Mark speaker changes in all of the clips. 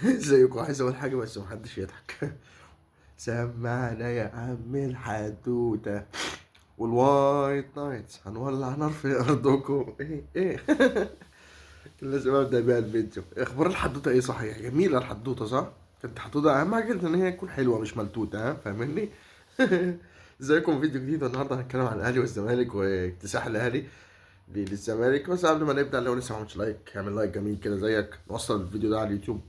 Speaker 1: ازيكم؟ عايز اقول حاجة بس محدش يضحك. سمعنا يا عم الحدوتة وال White Knights هنولع نار في ارضكم. ايه ايه لازم ابدا بيها الفيديو. اخبار الحدوتة ايه؟ صحيح جميلة الحدوتة صح؟ كانت حدوتة، اهم حاجة ان هي تكون حلوة مش ملتوته، ها فاهمني؟ ازيكم؟ فيديو جديد، والنهارده هنتكلم عن الاهلي والزمالك واكتساح الاهلي للزمالك. بس قبل ما نبدا، لو لسه ما عملتش like اعمل like جميل كده زيك، نوصل الفيديو ده على اليوتيوب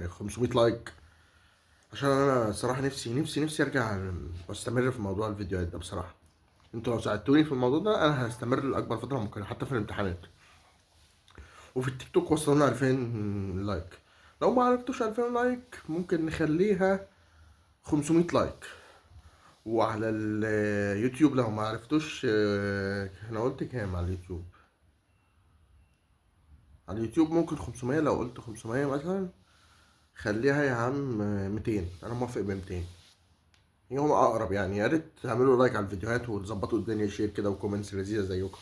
Speaker 1: 500 like، عشان انا الصراحة نفسي نفسي نفسي ارجع واستمر في موضوع الفيديوهات ده. بصراحة انتوا لو ساعدتوني في الموضوع ده انا هستمر لاكبر فترة ممكنة، حتى في الامتحانات. وفي التيك توك وصلنا 2000 like، لو ما عرفتوش 2000 like ممكن نخليها 500 like. وعلى اليوتيوب لو ما عرفتوش، انا قلت كام على اليوتيوب؟ على اليوتيوب ممكن 500، لو قلت 500 مثلا خليها يا عم 200، انا موافق ب 200، هم اقرب يعني. يا ريت تعملوا like على الفيديوهات وتظبطوا الدنيا share كده و comments لذيذة زيكم.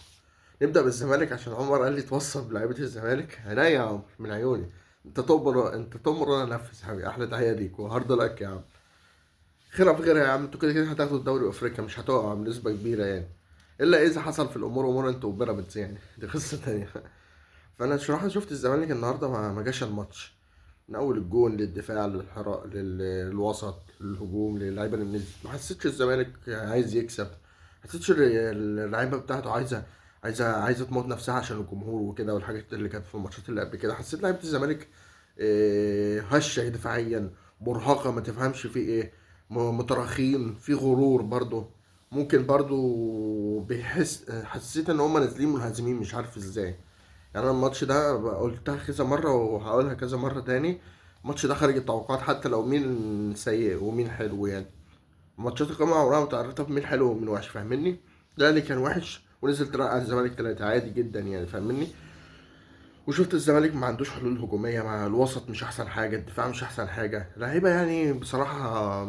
Speaker 1: نبدا بالزمالك عشان عمر قال لي توصل بلعيبه الزمالك. عينيا يا عمر، من عيوني، انت تؤمر، انت تؤمر وانا انفذ يا حبيبي. احلى تحية ليك و hard luck يا عم، خيرها في غيرها يا عم. انتوا كده كده هتاخدوا الدوري وافريقيا، مش هتقع بنسبة كبيرة يعني، الا اذا حصل في الامور امور انتوا وبيراميدز يعني، دي قصة تانية. فانا بصراحة شفت الزمالك النهارده ما جاش الماتش، من اول الجون للدفاع للحراء للوسط للهجوم للعيبة اللي نزلت، ما حسيتش الزمالك عايز يكسب، ما حسيتش اللعيبة بتاعته عايزه تموت نفسها عشان الجمهور وكده، والحاجات اللي كانت في الماتشات اللي قبل كده. حسيت لعيبة الزمالك هشه دفاعيا، مرهقة، ما تفهمش في ايه، متراخين، في غرور برضو، ممكن برضو بيحس. حسيت ان هم نازلين منهزمين مش عارف ازاي يعني. انا الماتش ده قلتها كذا مرة وهقولها كذا مرة تاني، الماتش ده خارج التوقعات، حتى لو مين سيء ومين حلو يعني. ماتشات القمه عمرها ما تعرفت مين حلو ومين وحش، فاهمني؟ ده اللي كان وحش ونزل ترقع على الزمالك 3 عادي جدا يعني، فاهمني؟ وشفت الزمالك ما عندوش حلول هجومية، مع الوسط مش احسن حاجة، الدفاع مش احسن حاجة، لعيبة يعني بصراحة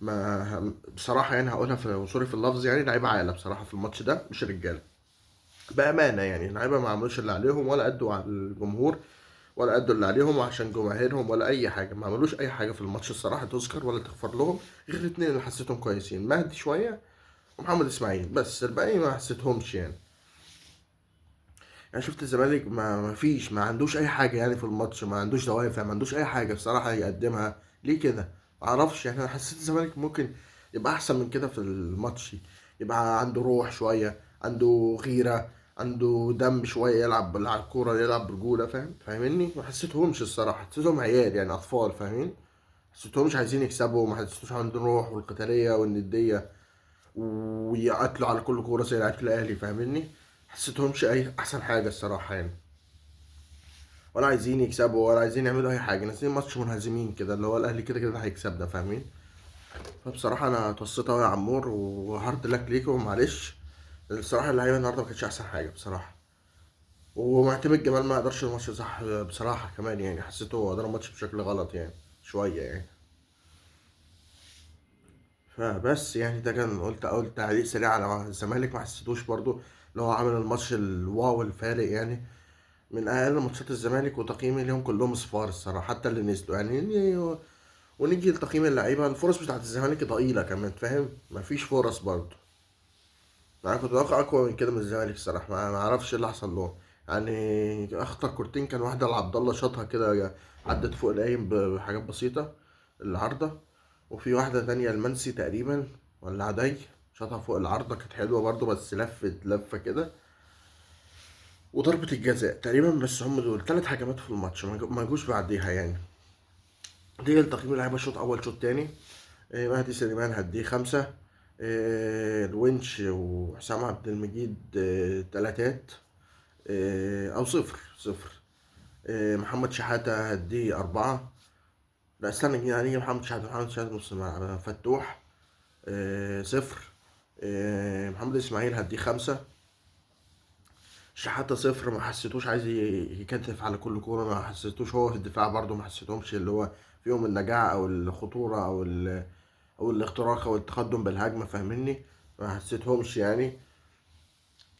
Speaker 1: ما بصراحة يعني هقولها في sorry في اللفظ يعني، لعيبة عاقلة بصراحة في الماتش ده، مش رجاله بامانه يعني. اللعيبة ما عملوش اللي عليهم، ولا ادوا على الجمهور، ولا ادوا اللي عليهم عشان جماهيرهم، ولا اي حاجة، ما عملوش اي حاجة في الماتش الصراحة تذكر ولا تغفر لهم، غير الاثنين اللي حسيتهم كويسين، مهدي شوية ومحمد اسماعيل، بس الباقي ما حسيتهمش يعني. شفت الزمالك ما فيش، ما عندوش اي حاجة يعني في الماتش، ما عندوش دوافع، ما عندوش اي حاجة بصراحة يقدمها. ليه كده؟ ما اعرفش يعني. انا حسيت الزمالك ممكن يبقى احسن من كده في الماتش، يبقى عنده روح شوية، عنده غيره، عنده دم شوية، يلعب على الكورة، يلعب برجوله، فاهم؟ فاهمني؟ ما حسيتهمش الصراحة، حسيتهم عيال يعني، اطفال، فاهمين؟ حسيتهمش عايزين يكسبوا، ما حسيتهمش عندهم روح والقتاليه والنديه ويقتلوا على كل كورة زي لعيبة الاهلي، فاهمني؟ حسيتهمش اي احسن حاجة الصراحة يعني، ولا عايزين يكسبوا ولا عايزين يعملوا اي حاجة، نازلين ماتش منهزمين كده، اللي هو الاهلي كده كده هيكسبنا، فاهمين؟ فبصراحة انا اتوسطت قوي يا عمور، و hard luck ليكم، معلش. الصراحة اللعيبة النهارده ما كانتش احسن حاجة بصراحة، ومعتمد جمال ما قدرش الماتش صح بصراحة كمان يعني، حسيته هو قدر الماتش بشكل غلط يعني شوية يعني. فبس يعني ده كان قلت اول تعليق سريع على الزمالك، ما حسيتوش برضو اللي هو عامل الماتش ال wow الفارق يعني، من اقل ماتشات الزمالك، وتقييمي ليهم كلهم صفار الصراحة، حتى اللي نزلوا يعني. ونيجي لتقييم اللعيبة، الفرص بتاعت الزمالك ضئيلة كمان، فاهم؟ مفيش فرص برضو، انا كنت متوقع اقوى من كده من الزمالك الصراحة، ما اعرفش ايه اللي حصل لهم يعني. اخطر كورتين كان واحدة لعبد الله شاطها كده، عدت فوق القايم بحاجات بسيطة العارضة، وفي واحدة تانية المنسي تقريبا ولا عدي شاطها فوق العارضة، كانت حلوة برضو بس لفت لفه كده، وضربه الجزاء تقريبا. بس هم دول 3 هجمات في الماتش ما جوش بعديها يعني. دي تقييم اللعيبة شوط اول شوط تاني. مهدي سليمان هديه 5، الونش وحسام عبد المجيد، تلاتات، او صفر. محمد شحاتة هديه 4، لا استنى يعني محمد شحاتة، محمد شحاتة نص الملعب، فتوح، 0، محمد اسماعيل هديه 5، شحاتة 0. ما حسيتوش عايز يكتف على كل كورة، ما حسيتوش هو في الدفاع برضو، ما حسيتهمش اللي هو فيهم النجاعة أو الخطورة أو الاختراق أو التقدم بالهجمة، فاهمني؟ ما حسيتهمش يعني.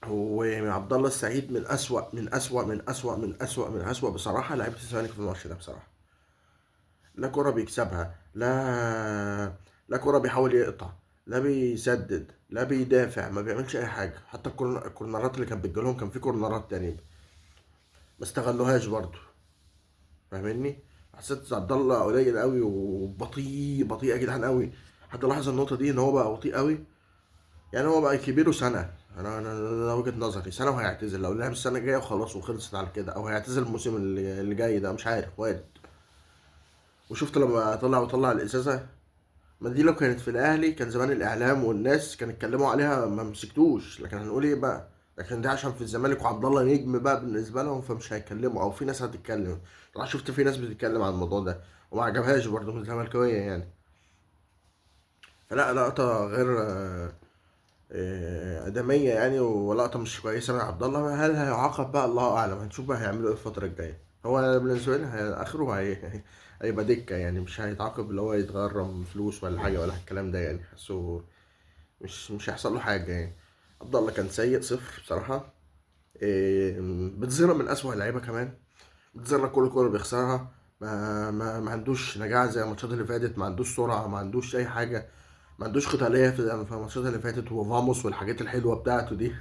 Speaker 1: وعبد الله السعيد من أسوأ، من أسوأ، من أسوأ، من أسوأ، من أسوأ بصراحة لعيبة الزمالك في الماتش ده بصراحة. لا كرة بيكسبها، لا كرة بيحاول يقطع، لا بيسدد، لا بيدافع، ما بيعملش اي حاجة. حتى الكورنرات اللي كانت بتجيلهم، كان في كورنرات تانية ما استغلوهاش برضو، فاهمني؟ حسيت عبد الله قليل قوي وبطيء، بطيء يا جدعان قوي. حد لاحظ النقطة دي ان هو بقى بطيء قوي؟ يعني هو بقى كبيرة سنة، انا وجهه نظري سنة وهيعتزل، لو لعب السنة الجاية وخلاص وخلصت على كده، او هيعتزل الموسم اللي جاي ده، مش عارف، وارد. وشفت لما طلع وطلع الازازه، ما دي لو كانت في الاهلي كان زمان الاعلام والناس كانوا اتكلموا عليها، ما مسكتوش، لكن هنقول ايه بقى؟ لكن ده عشان في الزمالك وعبد الله نجم بقى بالنسبة لهم، فمش هيتكلموا، او في ناس هتتكلم. راح شفت في ناس بتتكلم عن الموضوع ده وما عجبهاش برضه من الزملكاويه يعني. فلا، لقطة غير ادميه يعني، ولقطه مش كويسة من عبد الله. هل هيعاقب بقى؟ الله اعلم، هنشوف بقى هيعملوا ايه الفترة الجاية. هو بالنسبة لي اخره هيبقى دكه يعني، مش هيتعاقب اللي هو يتغرم فلوس ولا حاجة ولا الكلام ده يعني، حاسه مش هيحصل له حاجة يعني. عبد الله كان سيء صفر بصراحة. بتزيرة من اسوأ اللعيبة كمان، بتزيرة كل كورة بيخسرها، ما عندوش نجاعه زي الماتشات اللي فاتت، ما عندوش سرعة، ما عندوش اي حاجة، ما عندوش قتالية في الماتشات اللي فاتت، وفاموس والحاجات الحلوة بتاعته دي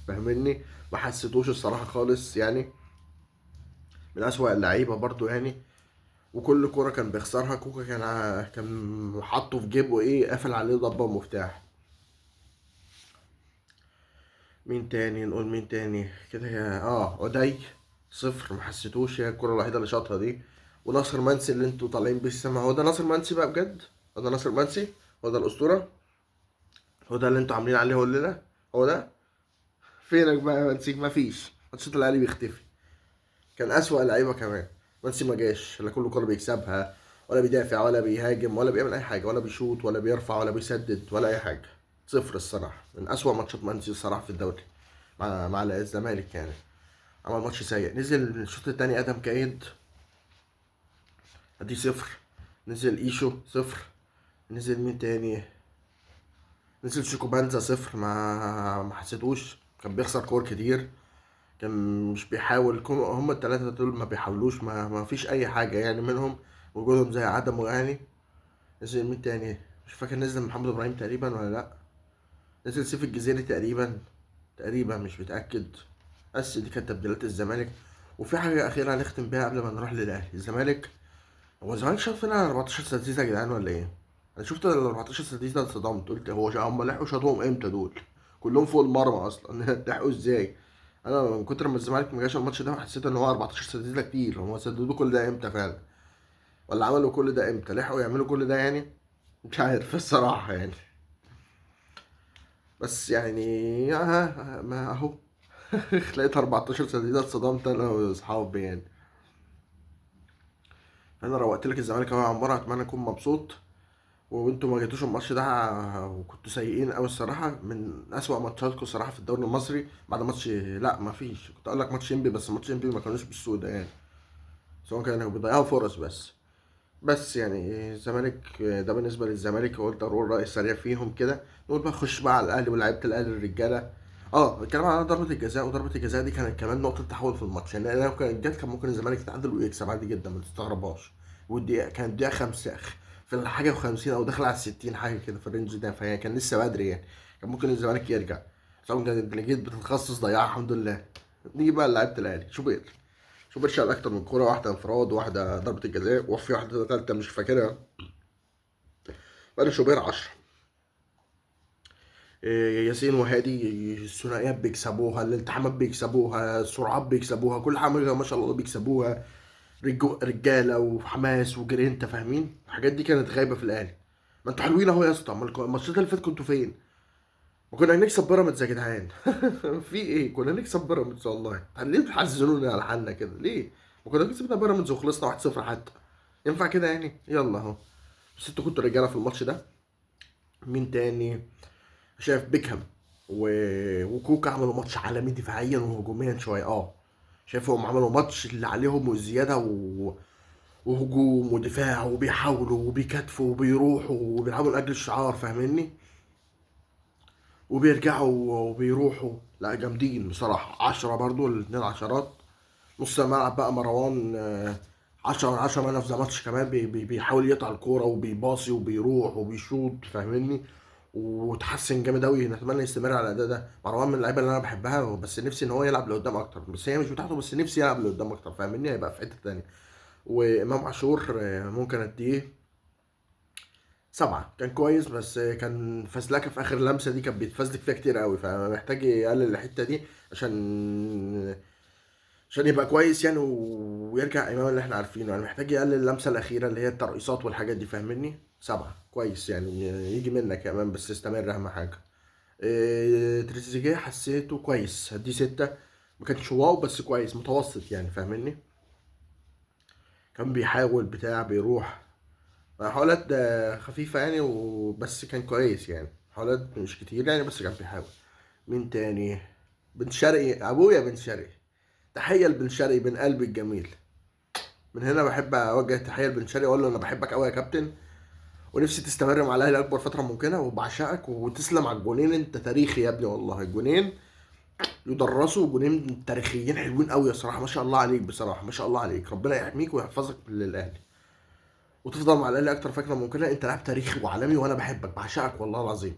Speaker 1: فاهمني؟ ما حسيتوش الصراحة خالص يعني، من اسوأ اللعيبة برضو يعني. وكل كورة كان بيخسرها كوكا كان حاطه في جيبه ايه، قافل عليه ضبه ومفتاح. مين تاني نقول؟ مين تاني كده؟ عدي صفر، ما حسيتوش، هي الكرة الوحيدة اللي شاطها دي. وناصر منسي اللي انتوا طالعين بيه السما، هو ده ناصر منسي بقى بجد؟ هو ده ناصر منسي؟ هو ده الأسطورة؟ هو ده اللي انتوا عاملين عليه هو الليلة؟ هو ده؟ فينك بقى يا منسي؟ مفيش. ماتشات الأهلي بيختفي، كان أسوأ لعيبة كمان. منسي ما جاش، لا كل كرة بيكسبها، ولا بيدافع، ولا بيهاجم، ولا بيعمل أي حاجة، ولا بيشوط، ولا بيرفع، ولا بيسدد، ولا أي حاجة. صفر الصراحة، من أسوأ ماتشات منسي الصراحة في الدوري مع الزمالك يعني. عمل ماتش سيء. نزل الشوط التاني ادم كايد، ادي صفر. نزل ايشو صفر. نزل مين تاني؟ نزل شيكوبانزا صفر، ما حسيتوش، كان بيخسر كور كتير، كان مش بيحاول. هم التلاتة دول ما بيحاولوش، ما فيش اي حاجة يعني منهم، وجودهم زي عدمه يعني. نزل مين تاني؟ مش فاكر. نزل محمد ابراهيم تقريبا ولا لا؟ نزل سيف الجزيري تقريبا، مش متأكد. بس دي كانت تبديلات الزمالك. وفي حاجة أخيرة هنختم بيها قبل ما نروح للأهلي. الزمالك، هو الزمالك شاط فينا 14 سديدة يا جدعان ولا إيه؟ أنا شفت ال 14 سديدة اتصدمت، قلت هو هم لحقوا شاطهم إمتى دول؟ كلهم فوق المرمى أصلا لحقوا إزاي؟ أنا من كتر ما الزمالك ما جاش الماتش ده حسيت إن هو 14 سديدة كتير. هم سددوا كل ده إمتى فعلا؟ ولا عملوا كل ده إمتى؟ لحقوا يعملوا كل ده يعني؟ مش عارف الصراحة يعني. بس يعني ما أهو لقيت 14 سديدة اتصدمت أنا وأصحابي يعني. أنا روقت لك الزمالك أهو يا عمارة، أتمنى أكون مبسوط. وأنتوا ما جيتوش الماتش ده وكنتوا سيئين أوي الصراحة، من أسوأ ماتشاتكم الصراحة في الدوري المصري بعد ماتش، لا ما فيش، كنت أقول لك ماتش إنبي، بس ماتش إنبي ما كانوش بالسوء ده يعني، بس هو كانوا بيضيعوا فرص بس. بس يعني الزمالك ده بالنسبة للزمالك، قلت أقول رأي سريع فيهم كده. نقول بقى خش بقى على الأهلي ولاعيبة الأهلي الرجالة. الكلام على ضربة الجزاء، وضربة الجزاء دي كانت كمان نقطة تحول في الماتش يعني، لو كانت جت كان ممكن الزمالك يتعادل ويكسب عادي جدا، ما تستغربهاش. والدقيقة كانت دقيقة 5 في الحاجة وخمسين أو داخلة على الستين حاجة كده في الرينج ده، فهي كان لسه بدري يعني، كان ممكن الزمالك يرجع. بس هو كانت جيت بتتخصص ضيعها الحمد لله. نيجي بقى لعيبة الأهلي. شوبير شال أكتر من كورة، واحدة انفراد، واحدة ضربة الجزاء، وفي واحدة تالتة مش فاكرها. بقى شوبير 10. ياسين وهادي الثنائيات بيكسبوها، الالتحامات بيكسبوها، السرعات بيكسبوها، كل حاجة ما شاء الله بيكسبوها. رجالة وحماس وجرينتا، فاهمين؟ الحاجات دي كانت غايبة في الأهلي. ما انتوا حلوين اهو يا اسطى، امال الماتشات اللي فاتت كنتوا فين؟ ما كنا هنكسب بيراميدز يا جدعان. في ايه؟ كنا هنكسب بيراميدز والله. ليه بتحزنونا على حالنا كده؟ ليه؟ ما كنا كسبنا بيراميدز وخلصنا 1-0 حتى. ينفع كده يعني؟ يلا اهو. بس انتوا كنتوا رجاله في الماتش ده. مين تاني؟ شايف بيكهام وكوكا عملوا ماتش عالمي دفاعيا وهجوميا شوية. شايفهم عملوا ماتش اللي عليهم والزيادة وهجوم ودفاع، وبيحاولوا وبيكاتفوا وبيروحوا وبيلعبوا لاجل الشعار، فاهميني؟ وبيرجعوا وبيروحوا. لا جامدين بصراحة. 10 برضو، الاتنين عشرات. نص الملعب بقى مروان، 10 من 10 man of the match كمان، بي بي بيحاول يقطع الكورة وبيباصي وبيروح وبيشوط، فاهمني؟ وتحسن جامد قوي، نتمنى يستمر على الاداء ده. مروان من اللعيبة اللي انا بحبها، بس نفسي ان هو يلعب لقدام اكتر، بس هي مش بتاعته، بس نفسي يلعب لقدام اكتر، فاهمني؟ هيبقى في حتة تانية. وامام عاشور ممكن اديه 7، كان كويس بس كان فزلكه في اخر لمسه دي، كان بيتفزلك فيها كتير قوي، فمحتاج يقلل الحتة دي عشان يبقى كويس يعني، ويرجع امام اللي احنا عارفينه يعني. محتاج يقلل اللمسة الاخيرة اللي هي الترقيصات والحاجات دي، فاهمني؟ 7 كويس يعني، يجي منك يا امام، بس استمر اهم حاجة. تريزيجيه حسيته كويس، هديه 6، ما كانش wow بس كويس متوسط يعني، فاهمني؟ كان بيحاول بتاع، بيروح محاولات خفيفة يعني، وبس كان كويس يعني، محاولات مش كتير يعني، بس كان بيحاول. مين تاني؟ بن شرقي، ابويا بن شرقي، تحية لبن شرقي بن قلبي الجميل. من هنا بحب اوجه تحية لبن شرقي، اقول له انا بحبك قوي يا كابتن، ونفسي تستمر مع الاهلي اكبر فترة ممكنة، وبعشقك، وتسلم على الجونين، انت تاريخي يا ابني والله. الجونين يدرسوا، جونين تاريخيين حلوين قوي الصراحة، ما شاء الله عليك بصراحة، ما شاء الله عليك، ربنا يحميك ويحفظك للاهلي، وتفضل مع الاهلي اكتر فترة ممكنة. انت لاعب تاريخي وعالمي، وانا بحبك بعشقك والله العظيم.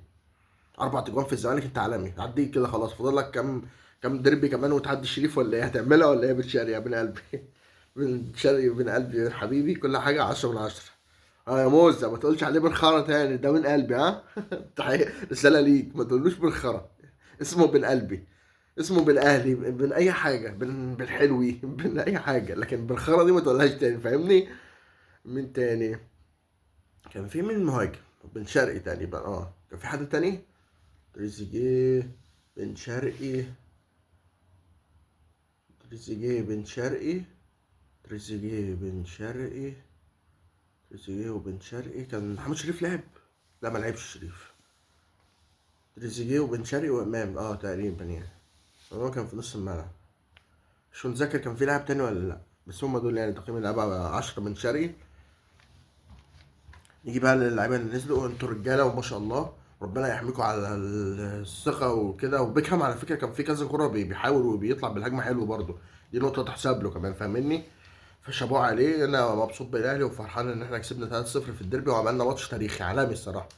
Speaker 1: 4 اجوان في الزمالك، انت عالمي. عديك كده خلاص، فاضل لك كام ديربي كمان وتعدي الشريف، ولا ايه هتعملها ولا ايه يا بن شرقي يا ابن قلبي؟ بن شرقي بن قلبي بن حبيبي، كل حاجة 10 من 10. يا موزة ما تقولش عليه بن خرا تاني، ده من قلبي. ها؟ تحية رسالة ليك، ما تقولوش بن خرا، اسمه بن قلبي، اسمه بن اهلي، بن اي حاجة، بن حلوي، بن اي حاجة، لكن بن خرا دي ما تقولهاش تاني، فاهمني؟ مين تاني؟ كان في مين مهاجم؟ بن شرقي تقريبا، كان في حد تاني؟ تريزيجيه، بن شرقي، تريزيجيه، بن شرقي، تريزيجيه، بن شرقي، تريزيجيه وبن شرقي. كان محمد شريف لعب؟ لا ما لعبش شريف. تريزيجيه وبن شرقي وامام، تقريبا يعني، هو كان في نص الملعب. مش متذكر كان في لاعب تاني ولا لا، بس هم دول يعني تقييم اللعيبة 10 بن شرقي. نيجي بقى للعيبة اللي نزلوا، انتوا رجاله وما شاء الله، ربنا يحميكم على الثقة وكده. وبيكهام على فكرة كان في كذا كره بيحاول وبيطلع بالهجمه حلو برده، دي نقطة تحسب له كمان، فاهمني؟ فشابوه عليه. انا مبسوط بالاهلي وفرحان ان احنا كسبنا 3-0 في الديربي، وعملنا ماتش تاريخي عالمي الصراحة.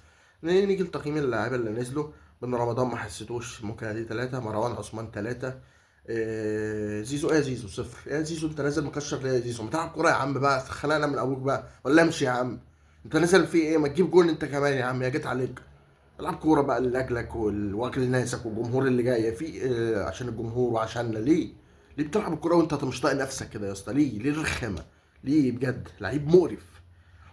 Speaker 1: نيجي لتقييم اللعيبة اللي نزلوا. بن رمضان ما حسيتوش، ممكن اديه 3، مروان عثمان 3، زيزو، ايه يا زيزو 0، ايه يا زيزو انت نازل مكشر ليه يا زيزو؟ ما تلعب كورة يا عم بقى، خلقنا من ابوك بقى، ولا امشي يا عم، انت نازل في ايه؟ ما تجيب جون انت كمان يا عم، يا جيت عليك. العب كورة بقى لاجلك ولاجل ناسك والجمهور اللي جاي في، عشان الجمهور وعشاننا. ليه؟ ليه بتلعب الكورة وانت مش طايق نفسك كده يا اسطى؟ ليه؟ ليه الرخامه؟ ليه بجد؟ لعيب مقرف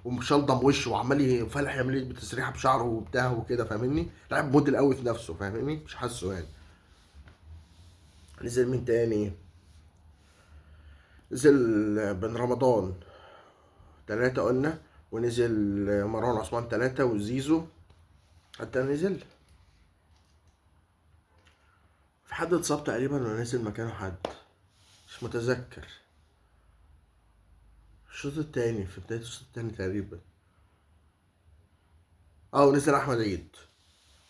Speaker 1: ومشلضم وشه وعمال يفلح يعمل ايه بتسريحه بشعره وبتاع وكده، فاهمني؟ لعيب موديل قوي في نفسه، فاهمني؟ مش حاسه يعني. نزل مين تاني؟ نزل بن رمضان 3 قلنا، ونزل مروان عثمان 3، وزيزو حتى نزل. في حد اتصاب تقريبا ولا نزل مكانه حد؟ مش متذكر. الشوط التاني، في بداية الشوط التاني تقريبا. ونزل أحمد عيد،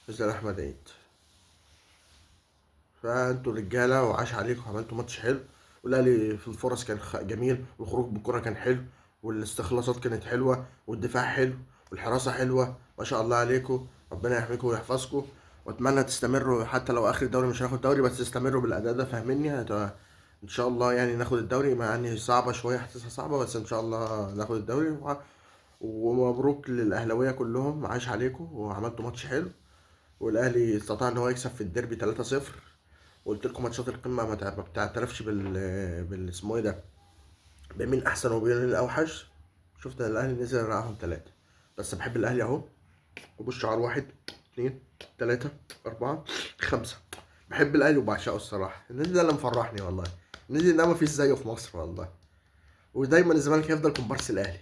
Speaker 1: نزل أحمد عيد. فانتوا رجالة وعاش عليكم، عملتوا ماتش حلو، والأهلي في الفرص كان جميل، والخروج بالكرة كان حلو، والاستخلاصات كانت حلوة، والدفاع حلو، والحراسة حلوة، ما شاء الله عليكم، ربنا يحميكم ويحفظكم، واتمنى تستمروا حتى لو اخر الدوري مش هناخد دوري، بس تستمروا بالاداء ده، فاهميني؟ ان شاء الله يعني ناخد الدوري، مع ان صعبة شوية، حاسسها صعبة، بس ان شاء الله ناخد الدوري. ومبروك للاهلاوية كلهم، عاش عليكم وعملتوا ماتش حلو، والاهلي استطاع ان هو يكسب في الديربي 3-0. وقلت لكم ماتشات القمة ما بتعترفش بال اسمه ايه ده، بمين احسن وبمين الاوحش. شفت الاهلي نزل رقعهم 3، بس بحب الاهلي اهو، وبوش على 1 2 3 4 5. بحب الاهلي وبعشقه الصراحة، النادي ده اللي مفرحني والله، النادي ده ما فيش زيه في مصر والله. ودايما الزمالك هيفضل كومبارس الاهلي،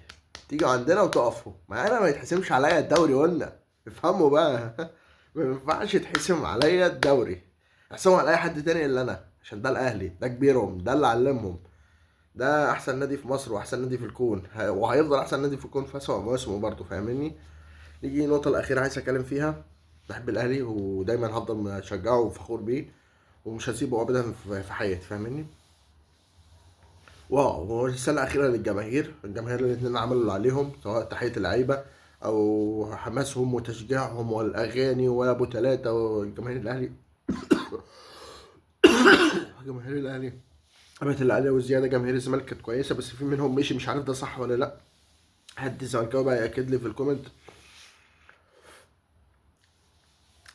Speaker 1: تيجوا عندنا وتقفوا معانا، ما يتحسمش عليا الدوري، قلنا افهموا بقى. ما ينفعش يتحسم عليا الدوري، احسموا على اي حد تاني الا انا، عشان ده الاهلي، ده كبيرهم، ده اللي علمهم، ده احسن نادي في مصر واحسن نادي في الكون، وهيفضل احسن نادي في الكون في اسوأ مواسمه برضه، فاهمني؟ نيجي النقطة الأخيرة عايز أتكلم فيها، بحب الأهلي ودايما هفضل مشجعه وفخور بيه، ومش هسيبه أبدا في حياتي، فاهمني؟ واو، ورسالة أخيرة للجماهير، الجماهير الاتنين عملوا اللي عليهم، سواء تحية اللعيبة أو حماسهم وتشجيعهم والأغاني وأبو تلاتة، والجماهير الأهلي جماهير الأهلي عملت اللي عليها وزيادة. جماهير الزمالك كانت كويسة، بس في منهم مشي، مش عارف ده صح ولا لأ، حد زملكاوي بقى يأكد لي في ال comment.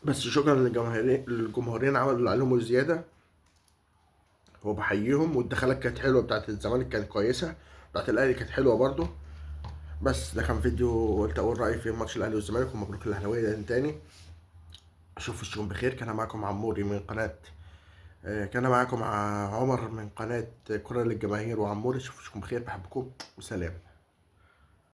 Speaker 1: بس شكرا للجماهيرين، الجمهورين عملوا اللي عليهم وزيادة، وبحييهم. والدخلات كانت حلوة، بتاعت الزمالك كانت كويسة، بتاعت الأهلي كانت حلوة برضو. بس ده كان فيديو قلت أقول رأيي في ماتش الأهلي والزمالك، ومبروك الأهلاوية تاني. أشوف وشكم بخير. كان معاكم عموري من قناة، كان معاكم عمر من قناة كرة للجماهير وعموري. أشوف وشكم بخير، بحبكم وسلام.